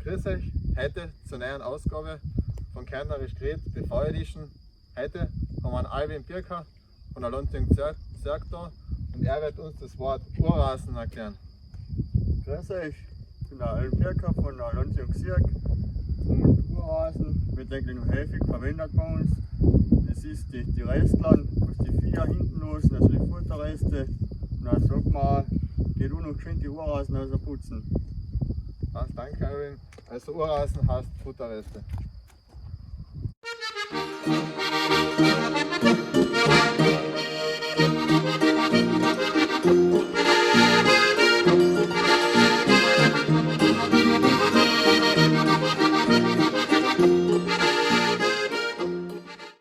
Grüß euch heute zur neuen Ausgabe von Kärntnerisch Gret BV Edition. Heute haben wir einen Alwin Pirker von der Landjugend Zerg da und er wird uns das Wort Urrasen erklären. Grüß euch, ich bin der Alwin Pirker von der Landjugend Zirk und Urrasen wird eigentlich noch häufig verwendet bei uns. Das ist die Restlern, was die Viecher hinten lassen, also die Futterreste. Und dann sagt man, geh du noch geschwind die Urrasen putzen. Passt, danke, Alwin. Also Urrasen heißt Futterreste.